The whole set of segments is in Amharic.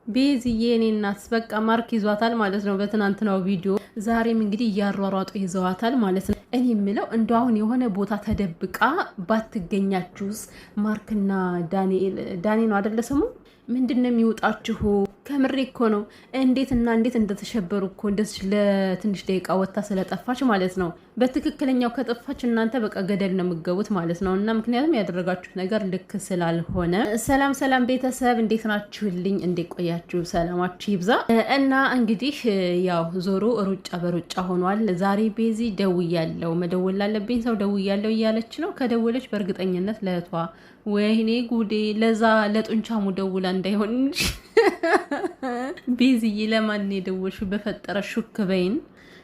ቤዝዬ የኔ እናት በቃ ማርክ ይዟታል ማለት ነው በትናንትናው ቪዲዮ። ዛሬም እንግዲህ እያሯሯጡ ይዘዋታል ማለት ነው። እኔ የምለው እንደ አሁን የሆነ ቦታ ተደብቃ ባትገኛችሁስ? ማርክና ዳንኤል፣ ዳኔ ነው አደለ ስሙ? ምንድን ነው የሚውጣችሁ? ከምሬ እኮ ነው። እንዴት እና እንዴት እንደተሸበሩ እኮ እንደዚህ ለትንሽ ደቂቃ ወጥታ ስለጠፋች ማለት ነው። በትክክለኛው ከጠፋች እናንተ በቃ ገደል ነው የምገቡት ማለት ነው። እና ምክንያቱም ያደረጋችሁት ነገር ልክ ስላልሆነ። ሰላም ሰላም ቤተሰብ፣ እንዴት ናችሁልኝ? እንዴት ቆያችሁ? ሰላማችሁ ይብዛ። እና እንግዲህ ያው ዞሮ ሩጫ በሩጫ ሆኗል። ዛሬ ቤዚ ደውያለው፣ መደወል ላለብኝ ሰው ደውያለው እያለች ነው። ከደወለች በእርግጠኝነት ለእህቷ፣ ወይኔ ጉዴ፣ ለዛ ለጡንቻሙ ደውላ እንዳይሆን እንጂ። ቤዝዬ ለማን የደወልሽው? በፈጠረ ሹክ በይን።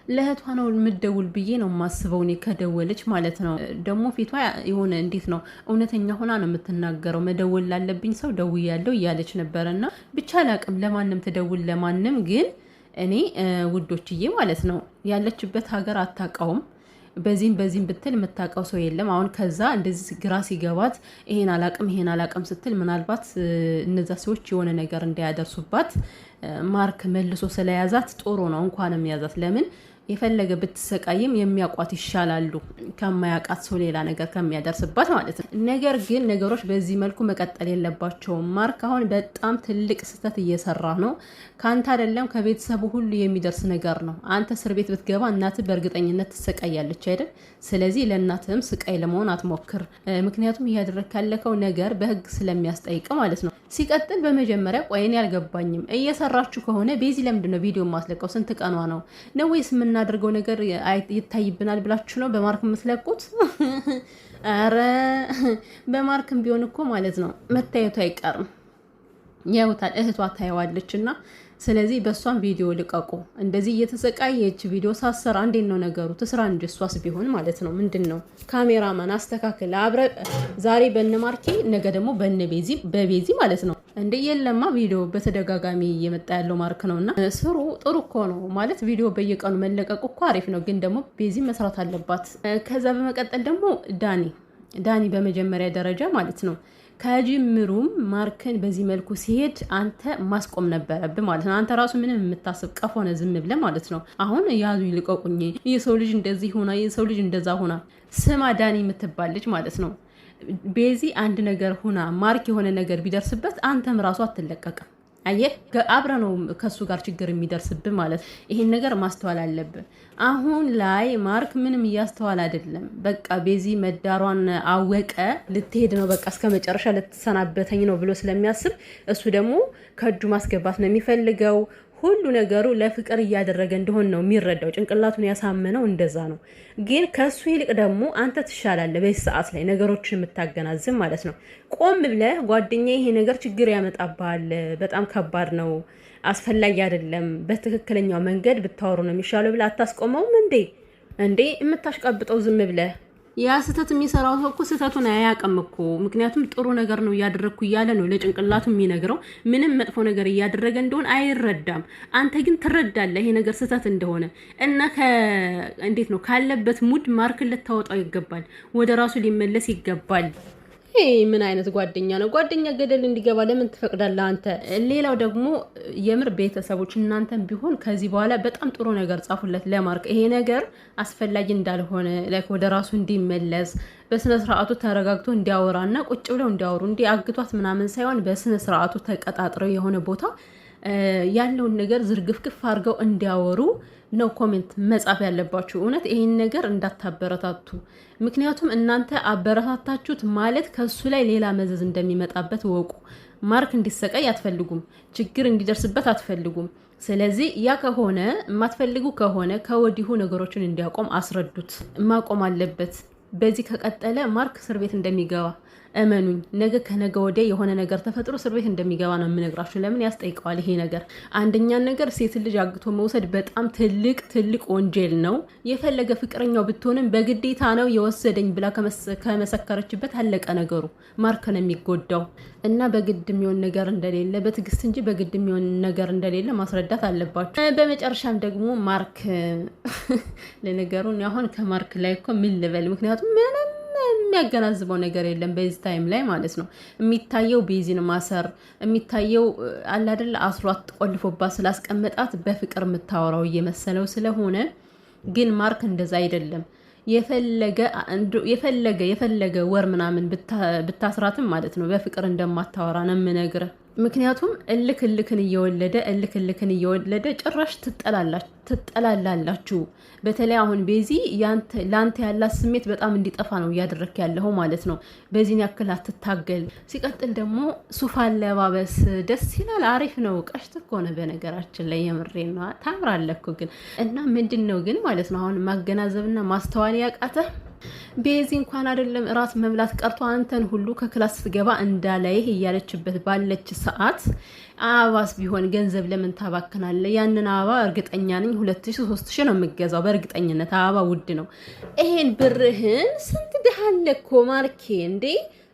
ለእህቷ ነው የምደውል ብዬ ነው የማስበው እኔ ከደወለች ማለት ነው። ደግሞ ፊቷ የሆነ እንዴት ነው፣ እውነተኛ ሆና ነው የምትናገረው። መደወል ላለብኝ ሰው ደውያለሁ እያለች ነበረ እና ብቻ አላቅም፣ ለማንም ትደውል ለማንም። ግን እኔ ውዶችዬ ማለት ነው ያለችበት ሀገር አታውቀውም። በዚህም በዚህም ብትል የምታውቀው ሰው የለም። አሁን ከዛ እንደዚህ ግራ ሲገባት ይሄን አላቅም ይሄን አላቅም ስትል ምናልባት እነዛ ሰዎች የሆነ ነገር እንዳያደርሱባት ማርክ መልሶ ስለያዛት ጥሩ ነው። እንኳንም ያዛት። ለምን የፈለገ ብትሰቃይም የሚያውቋት ይሻላሉ ከማያውቃት ሰው ሌላ ነገር ከሚያደርስባት ማለት ነው። ነገር ግን ነገሮች በዚህ መልኩ መቀጠል የለባቸውም። ማርክ አሁን በጣም ትልቅ ስህተት እየሰራ ነው። ከአንተ አይደለም ከቤተሰቡ ሁሉ የሚደርስ ነገር ነው። አንተ እስር ቤት ብትገባ እናትህ በእርግጠኝነት ትሰቃያለች አይደል? ስለዚህ ለእናትህም ስቃይ ለመሆን አትሞክር። ምክንያቱም እያደረግክ ያለከው ነገር በህግ ስለሚያስጠይቅ ማለት ነው። ሲቀጥል በመጀመሪያ ቆይን ያልገባኝም እየሰራችሁ ከሆነ ቤዚ ለምንድን ነው ቪዲዮ ማስለቀው? ስንት ቀኗ ነው ነው ወይስ የምናደርገው ነገር ይታይብናል ብላችሁ ነው በማርክ የምትለቁት? ኧረ በማርክም ቢሆን እኮ ማለት ነው መታየቱ አይቀርም። ያውታል፣ እህቷ ታየዋለች እና ስለዚህ በእሷም ቪዲዮ ልቀቁ። እንደዚህ እየተሰቃየች ቪዲዮ ሳሰራ እንዴት ነው ነገሩ? ትስራ እንጂ እሷስ ቢሆን ማለት ነው። ምንድን ነው ካሜራማን አስተካክል። አብረ ዛሬ በነ ማርኬ ነገ ደግሞ በነ ቤዚ በቤዚ ማለት ነው። እንደ የለማ ቪዲዮ በተደጋጋሚ እየመጣ ያለው ማርክ ነው እና ስሩ። ጥሩ እኮ ነው ማለት ቪዲዮ በየቀኑ መለቀቁ እኮ አሪፍ ነው፣ ግን ደግሞ ቤዚ መስራት አለባት። ከዛ በመቀጠል ደግሞ ዳኒ በመጀመሪያ ደረጃ ማለት ነው ከጅምሩም ማርክን በዚህ መልኩ ሲሄድ አንተ ማስቆም ነበረብህ ማለት ነው። አንተ ራሱ ምንም የምታስብ ቀፎ ነህ፣ ዝም ብለህ ማለት ነው። አሁን ያዙ ይልቀቁኝ፣ የሰው ልጅ እንደዚህ ሆና፣ የሰው ልጅ እንደዛ ሆና። ስማ ዳኒ የምትባል ልጅ ማለት ነው፣ ቤዚ አንድ ነገር ሁና ማርክ የሆነ ነገር ቢደርስበት አንተም ራሱ አትለቀቅም። አየህ፣ አብረ ነው ከእሱ ጋር ችግር የሚደርስብን ማለት። ይሄን ነገር ማስተዋል አለብን። አሁን ላይ ማርክ ምንም እያስተዋል አይደለም። በቃ ቤዚ መዳሯን አወቀ። ልትሄድ ነው፣ በቃ እስከ መጨረሻ ልትሰናበተኝ ነው ብሎ ስለሚያስብ እሱ ደግሞ ከእጁ ማስገባት ነው የሚፈልገው። ሁሉ ነገሩ ለፍቅር እያደረገ እንደሆን ነው የሚረዳው። ጭንቅላቱን ያሳመነው እንደዛ ነው። ግን ከሱ ይልቅ ደግሞ አንተ ትሻላለህ በዚህ ሰዓት ላይ ነገሮችን የምታገናዝብ ማለት ነው። ቆም ብለህ ጓደኛ፣ ይሄ ነገር ችግር ያመጣብሃል፣ በጣም ከባድ ነው፣ አስፈላጊ አይደለም፣ በትክክለኛው መንገድ ብታወሩ ነው የሚሻለው ብለህ አታስቆመውም እንዴ? እንዴ የምታሽቀብጠው ዝም ብለህ? ያ ስህተት የሚሰራው ሰው እኮ ስህተቱን አያውቅም እኮ። ምክንያቱም ጥሩ ነገር ነው እያደረግኩ እያለ ነው ለጭንቅላቱ የሚነግረው። ምንም መጥፎ ነገር እያደረገ እንደሆነ አይረዳም። አንተ ግን ትረዳለህ ይሄ ነገር ስህተት እንደሆነ እና እንዴት ነው ካለበት ሙድ ማርክን ልታወጣው ይገባል። ወደ ራሱ ሊመለስ ይገባል። ይሄ ምን አይነት ጓደኛ ነው? ጓደኛ ገደል እንዲገባ ለምን ትፈቅዳለህ አንተ? ሌላው ደግሞ የምር ቤተሰቦች እናንተም ቢሆን ከዚህ በኋላ በጣም ጥሩ ነገር ጻፉለት ለማርክ፣ ይሄ ነገር አስፈላጊ እንዳልሆነ like ወደ ራሱ እንዲመለስ በስነ ስርዓቱ ተረጋግቶ እንዲያወራና ቁጭ ብለው እንዲያወሩ፣ እንዲ አግቷት ምናምን ሳይሆን በስነ ስርዓቱ ተቀጣጥረው የሆነ ቦታ ያለውን ነገር ዝርግፍግፍ አድርገው እንዲያወሩ ነው comment መጻፍ ያለባችሁ። እውነት ይሄን ነገር እንዳታበረታቱ። ምክንያቱም እናንተ አበረታታችሁት ማለት ከሱ ላይ ሌላ መዘዝ እንደሚመጣበት ወቁ። ማርክ እንዲሰቃይ አትፈልጉም። ችግር እንዲደርስበት አትፈልጉም። ስለዚህ ያ ከሆነ የማትፈልጉ ከሆነ ከወዲሁ ነገሮችን እንዲያቆም አስረዱት። ማቆም አለበት። በዚህ ከቀጠለ ማርክ እስር ቤት እንደሚገባ እመኑኝ። ነገ ከነገ ወዲያ የሆነ ነገር ተፈጥሮ እስር ቤት እንደሚገባ ነው የምነግራችሁ። ለምን ያስጠይቀዋል ይሄ ነገር። አንደኛ ነገር ሴት ልጅ አግቶ መውሰድ በጣም ትልቅ ትልቅ ወንጀል ነው። የፈለገ ፍቅረኛው ብትሆንም በግዴታ ነው የወሰደኝ ብላ ከመሰከረችበት አለቀ ነገሩ። ማርክ ነው የሚጎዳው እና በግድ የሚሆን ነገር እንደሌለ፣ በትዕግስት እንጂ በግድ የሚሆን ነገር እንደሌለ ማስረዳት አለባችሁ። በመጨረሻም ደግሞ ማርክ፣ ለነገሩ አሁን ከማርክ ላይ እኮ ምን ልበል? ምክንያቱም ምንም የሚያገናዝበው ነገር የለም በዚህ time ላይ ማለት ነው። የሚታየው ቤዚን ማሰር የሚታየው አላደለ አስሯት ቆልፎባት ስላስቀመጣት በፍቅር የምታወራው እየመሰለው ስለሆነ፣ ግን ማርክ እንደዛ አይደለም። የፈለገ የፈለገ የፈለገ ወር ምናምን ብታስራትም ማለት ነው በፍቅር እንደማታወራ ነው የምነግርህ። ምክንያቱም እልክ እልክን እየወለደ እልክ እልክን እየወለደ ጭራሽ ትጠላላላችሁ። በተለይ አሁን ቤዚ ለአንተ ያላት ስሜት በጣም እንዲጠፋ ነው እያደረክ ያለው ማለት ነው። በዚህን ያክል አትታገል። ሲቀጥል ደግሞ ሱፍ አለባበስ ደስ ይላል፣ አሪፍ ነው። ቀሽት እኮ ነው በነገራችን ላይ፣ የምሬ ነው። ታምራለህ እኮ ግን። እና ምንድን ነው ግን ማለት ነው አሁን ማገናዘብና ማስተዋል ያቃተህ? ቤዚ እንኳን አይደለም እራት መብላት ቀርቶ አንተን ሁሉ ከ class ስትገባ እንዳላይህ እያለችበት ባለች ሰዓት አበባስ ቢሆን ገንዘብ ለምን ታባክናለህ? ያንን አበባ እርግጠኛ ነኝ 2000 3000 ነው የምገዛው። በእርግጠኝነት አበባ ውድ ነው። ይሄን ብርህን ስንት ድሃ አለ እኮ ማርኬ እንዴ፣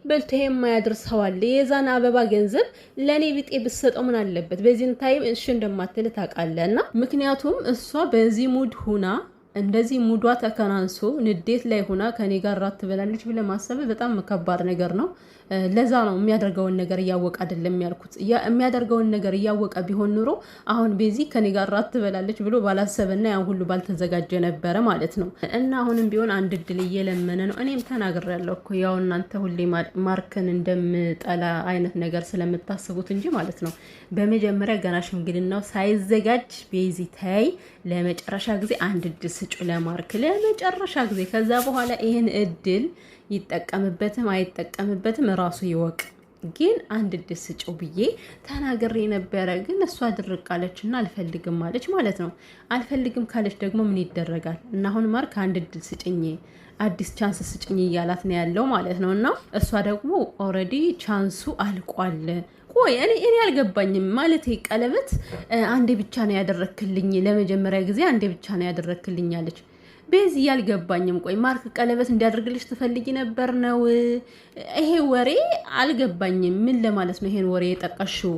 በልቶ የማያድር ሰው አለ። የዛን አበባ ገንዘብ ለእኔ ቢጤ ብሰጠው ምን አለበት? በዚህን time እሺ እንደማትል ታውቃለህ። እና ምክንያቱም እሷ በዚህ mood ሁና እንደዚህ mood ዋ ተከናንሶ ንዴት ላይ ሆና ከኔ ጋር ራት ትበላለች ብለህ ማሰብ በጣም ከባድ ነገር ነው። ለዛ ነው የሚያደርገውን ነገር እያወቀ አይደለም ያልኩት። የሚያደርገውን ነገር እያወቀ ቢሆን ኑሮ አሁን ቤዚ ከኔ ጋር ራት ትበላለች ብሎ ባላሰበና ያን ሁሉ ባልተዘጋጀ ነበረ ማለት ነው። እና አሁንም ቢሆን አንድ እድል እየለመነ ነው። እኔም ተናግሬያለሁ እኮ፣ ያው እናንተ ሁሌ ማርክን እንደምጠላ አይነት ነገር ስለምታስቡት እንጂ ማለት ነው። በመጀመሪያ ገና ሽምግልናው ሳይዘጋጅ ቤዚ ተይ፣ ለመጨረሻ ጊዜ አንድ እድል ስጩ ለማርክ፣ ለመጨረሻ ጊዜ። ከዛ በኋላ ይህን እድል ይጠቀምበትም አይጠቀምበትም ራሱ ይወቅ። ግን አንድ እድል ስጭው ብዬ ተናግሬ ነበረ። ግን እሷ ድርቅ አለች እና አልፈልግም አለች ማለት ነው። አልፈልግም ካለች ደግሞ ምን ይደረጋል? እና አሁን ማርክ አንድ እድል ስጭኝ፣ አዲስ chance ስጭኝ እያላት ነው ያለው ማለት ነው። እና እሷ ደግሞ already chance ኡ አልቋል። ቆይ እኔ አልገባኝም። ማለት ቀለበት አንዴ ብቻ ነው ያደረክልኝ፣ ለመጀመሪያ ጊዜ አንዴ ብቻ ነው ያደረክልኝ አለች። ቤዚ አልገባኝም። ቆይ ማርክ ቀለበት እንዲያደርግልሽ ትፈልጊ ነበር ነው? ይሄ ወሬ አልገባኝም። ምን ለማለት ነው ይሄን ወሬ የጠቀሽው?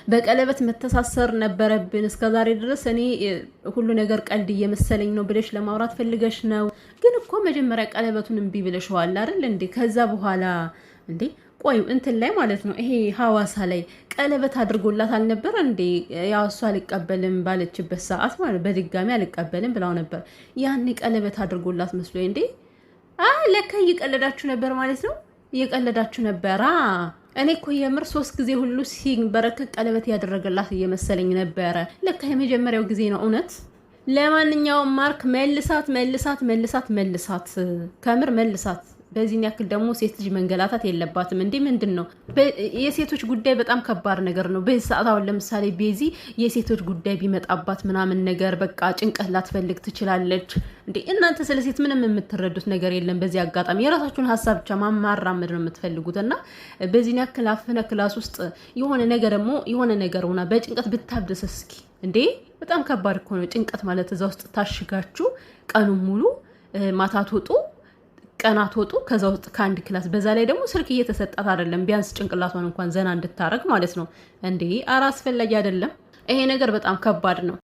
በቀለበት መተሳሰር ነበረብን እስከዛሬ ድረስ እኔ ሁሉ ነገር ቀልድ እየመሰለኝ ነው ብለሽ ለማውራት ፈልገሽ ነው? ግን እኮ መጀመሪያ ቀለበቱን እምቢ ብለሽዋል አይደል እንዴ? ከዛ በኋላ እንዴ፣ ቆይ እንትን ላይ ማለት ነው ይሄ ሐዋሳ ላይ ቀለበት አድርጎላት አልነበረ እንዴ? ያው እሷ አልቀበልም ባለችበት ሰዓት ማለት በድጋሚ አልቀበልም ብላው ነበር። ያን ቀለበት አድርጎላት መስሎ እንዴ? ለካ እየቀለዳችሁ ነበር ማለት ነው። እየቀለዳችሁ ነበራ። እኔ እኮ የምር 3 ጊዜ ሁሉ ሲንበረከክ ቀለበት ያደረገላት እየመሰለኝ ነበረ። ለካ የመጀመሪያው ጊዜ ነው እውነት። ለማንኛውም ማርክ መልሳት፣ መልሳት፣ መልሳት፣ መልሳት፣ ከምር መልሳት። በዚህን ያክል ደግሞ ሴት ልጅ መንገላታት የለባትም። እንዴ ምንድን ነው የሴቶች ጉዳይ በጣም ከባድ ነገር ነው። በዚህ ሰዓት አሁን ለምሳሌ ቤዚ የሴቶች ጉዳይ ቢመጣባት ምናምን ነገር በቃ ጭንቀት ላትፈልግ ትችላለች። እንዴ እናንተ ስለ ሴት ምንም የምትረዱት ነገር የለም። በዚህ አጋጣሚ የራሳችሁን ሀሳብ ብቻ ማራመድ ነው የምትፈልጉት። እና በዚህን ያክል አፍነ class ውስጥ የሆነ ነገር ደግሞ የሆነ ነገር ሆና በጭንቀት ብታብደስ እስኪ፣ እንዴ በጣም ከባድ እኮ ነው ጭንቀት ማለት። እዛ ውስጥ ታሽጋችሁ ቀኑን ሙሉ ማታ ትወጡ ቀናት ወጡ ከዛ ውስጥ ከአንድ class፣ በዛ ላይ ደግሞ ስልክ እየተሰጣት አይደለም፣ ቢያንስ ጭንቅላቷን እንኳን ዘና እንድታረግ ማለት ነው። እንዴ ኧረ አስፈላጊ አይደለም ይሄ ነገር፣ በጣም ከባድ ነው።